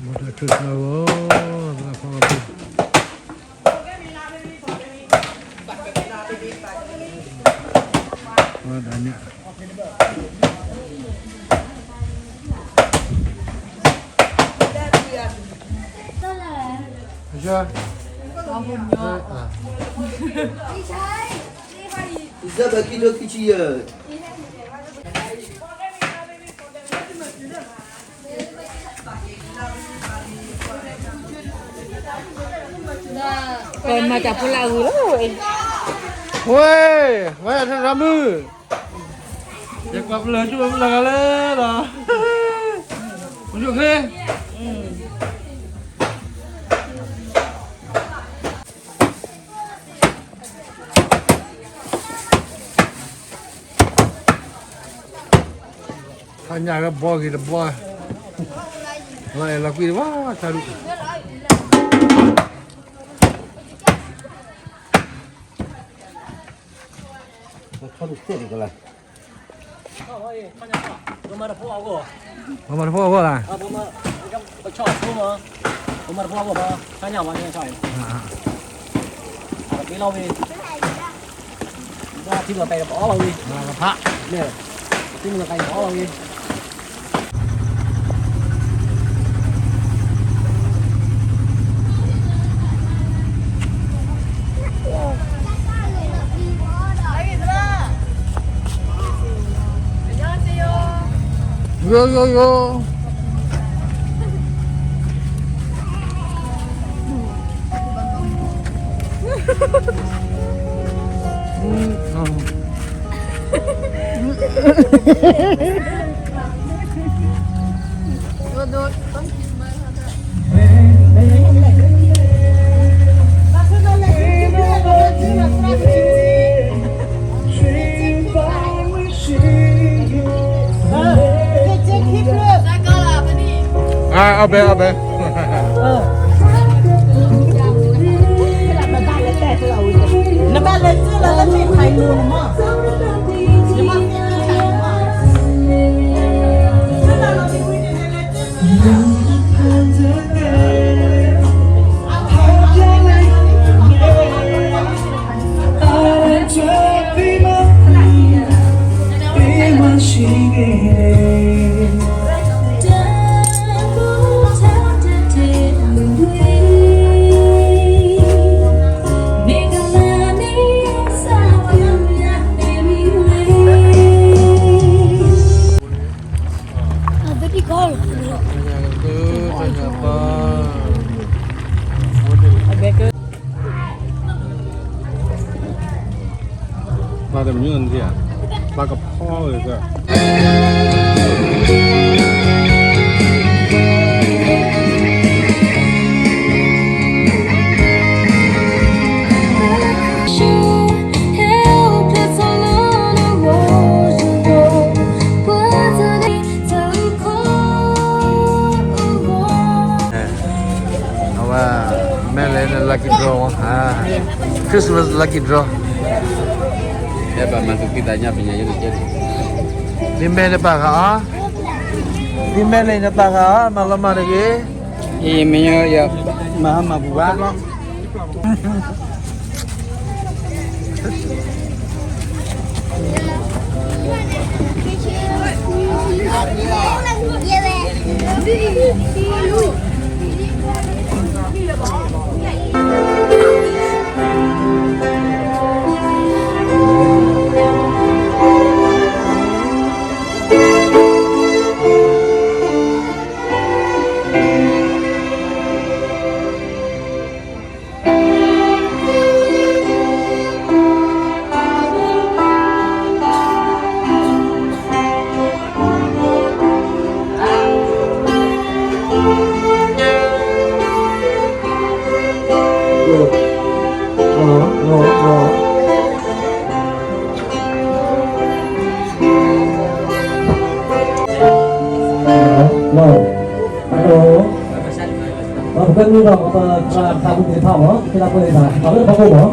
မ့ၢ်တၢ်ထုးထီၣ်ဂီၤ သရၣ်ဖီအီၤပူၤ ဝဲဒၣ်န့ၣ် ပမၤတၢ်ဖိလၢအဂုၤလီၤဝဲ, ဝဲ, ဝဲထရၢမုၢ်, ယကွၢ်ပလၢၢ်ကၠူၣ်ပလၢၢ်ဂၤလဲၣ်လီၤ, ပကၠူၣ်ချ့ ခါညါကဘီဂ့ၤတဘီ, လီၤအဲၣ်လီၤကွံတဘီ, ဆါဒူၣ်, ထီဒူၣ်သ့ၣ်တကလၢ်, ပမၤတဖိအဂီၢ်, ပမၤတဖိအဂီၢ်လၢ, ပဆီၣ်ဖိမး, ပမၤတဖိအဂီၢ်ဘၣ်, ခါညါဝဲန့ၣ်ဆီၣ်အံၤ, အကပ့လီၤဝံၤ, ဘၣ်ထံလီၤကဲပအီလီၤဝံၤ, ဖး, န့ၣ်, ထံလီၤကဲပအီလီၤဝံၤ. ယိယိယိ. Christmas lucky draw, အဲၣ်ဘၣ်မၤသူၣ်ကံၢ်သးညီ ပညါယဲန့ၣ်ကဲ, ဒ်မဲာ်နပာ်ဃာ်အီၤ, ဒ်မဲာ်န့ၣ်နပာ်ဃာ်အီၤ မၤလီၤမၢ်တဂ့ၤ, အံၤမ့ၢ်ယမၤဟါမၢ်ပူၤဘၣ်. Hello. ပကနုာ်လီၤ ပသရၣ်သးဝံၣ်သ့ၣ်တဖၣ်မး သ့ၣ်တဖၣ်လၢ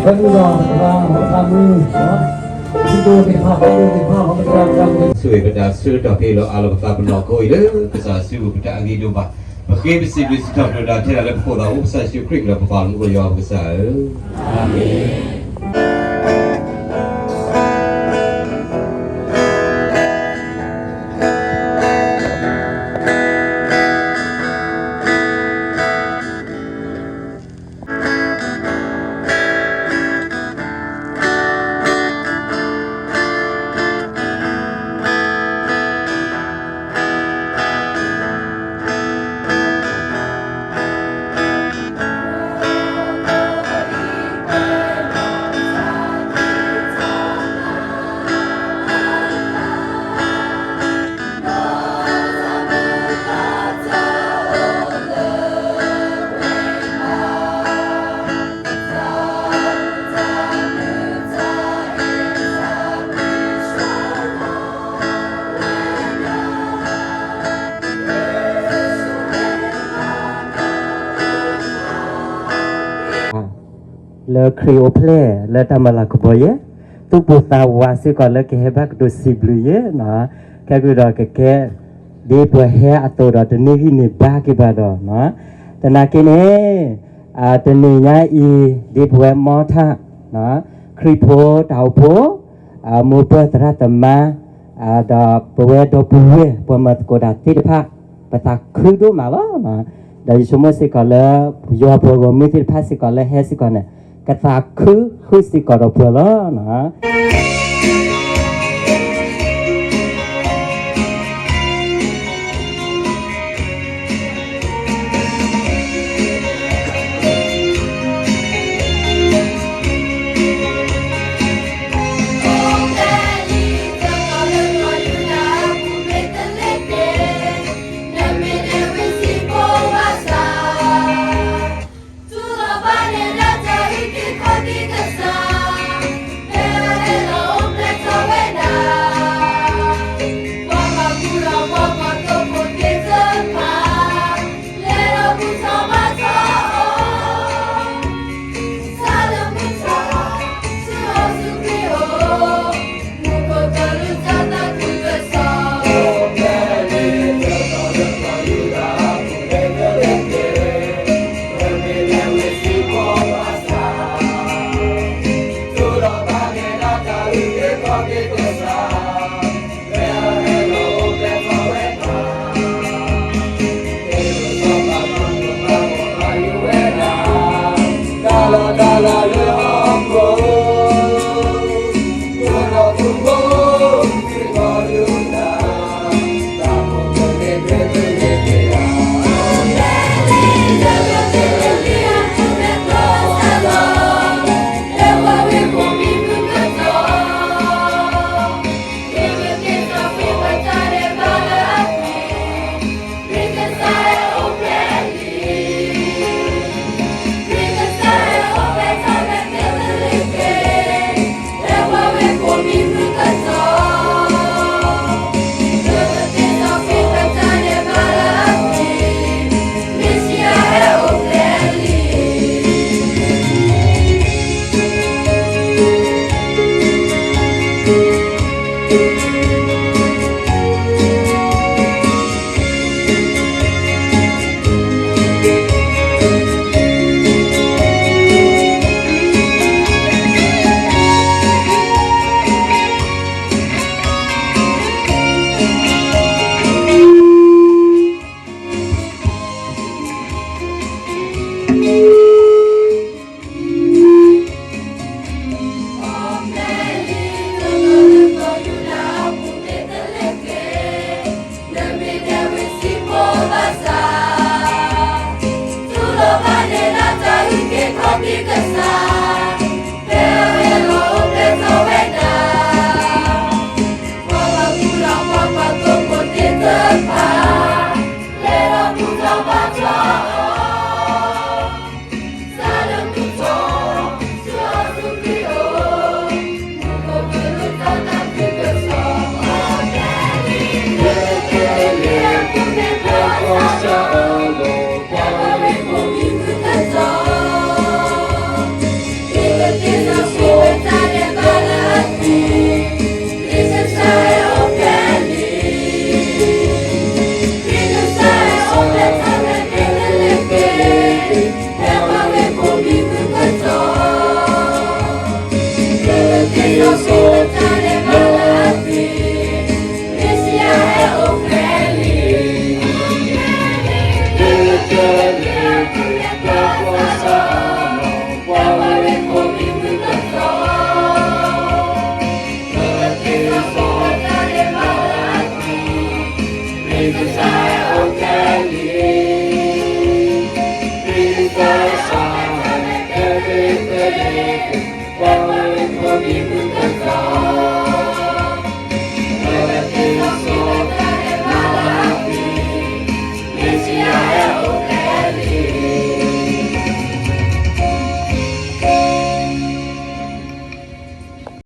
ပကနုာ်လီၤ ပသရၣ်မုၣ်သးမုၣ် သ့ၣ်တဖၣ် ပသရၣ်သးဝံၣ်သ့ၣ်တဖၣ်မး ပသရၣ် ဆိၣ်ဂ့ၤပတၢ်ဆၢကတီၢ်ဖဲအံၤလီၤ. အးလီၤပသးပနီၣ်ခိအံၤလၢကစၢ်စုပူၤ ပတၢ်အဂ့ၤဒိၣ်ဘၣ်. ပဃ့ပစံးဘျုးစံးထီၣ်ပတြၢၤတၢ်ထဲဒၣ်လၢပခိၣ်သးအိၣ် ကစၢ်ယ့ၣ်ၡူးခရံာ်အမံၤဒီး ပပၢ်လၢမူခိၣ်ယွၤပကစၢ်ဧၢ, အၤမ့ၣ်. လၢခရံာ်အိၣ်ဖျဲၣ်လၢတၢ်မၤလၤကပီၤယဲ, သူၣ်ပိၢ်သးဝးစ့ၢ်ကီးလၢကဟဲဘၣ်ကတိၤစံးဘျုးယဲ, ခဲကဒီးကကဲ ဒ်ပှၤဟဲအသိးဒီး တန့ၢ်ဂံၢ်န့ၢ်ဘါက့ၤဘၣ်ဒီး, သနာ်က့န့ၣ် တနံၤညါအံၤ ဒ်ပဝဲမီထၣ် ခရံာ်ဖိတၢ်အိၣ်ဖှိၣ် မိၢ်ပၢ်သရၣ်သမါ ဒီးပဝဲဒီပုၢ်ဝဲၢ် ပှၤမၤသကိးတၢ်သ့ၣ်တဖၣ် ပသးခုဒိၣ်မးလီၤ. ဒီးယဆိကမိၣ်စ့ၢ်ကီးလၢ ယွၤပှၤဂီၢ်မုၢ်သ့ၣ်တဖၣ်စ့ၢ်ကီးလၢဟဲစ့ၢ်ကီးန့ၣ် ကသးခုဃုာ်စ့ၢ်ကီးဒီးပှၤလီၤ.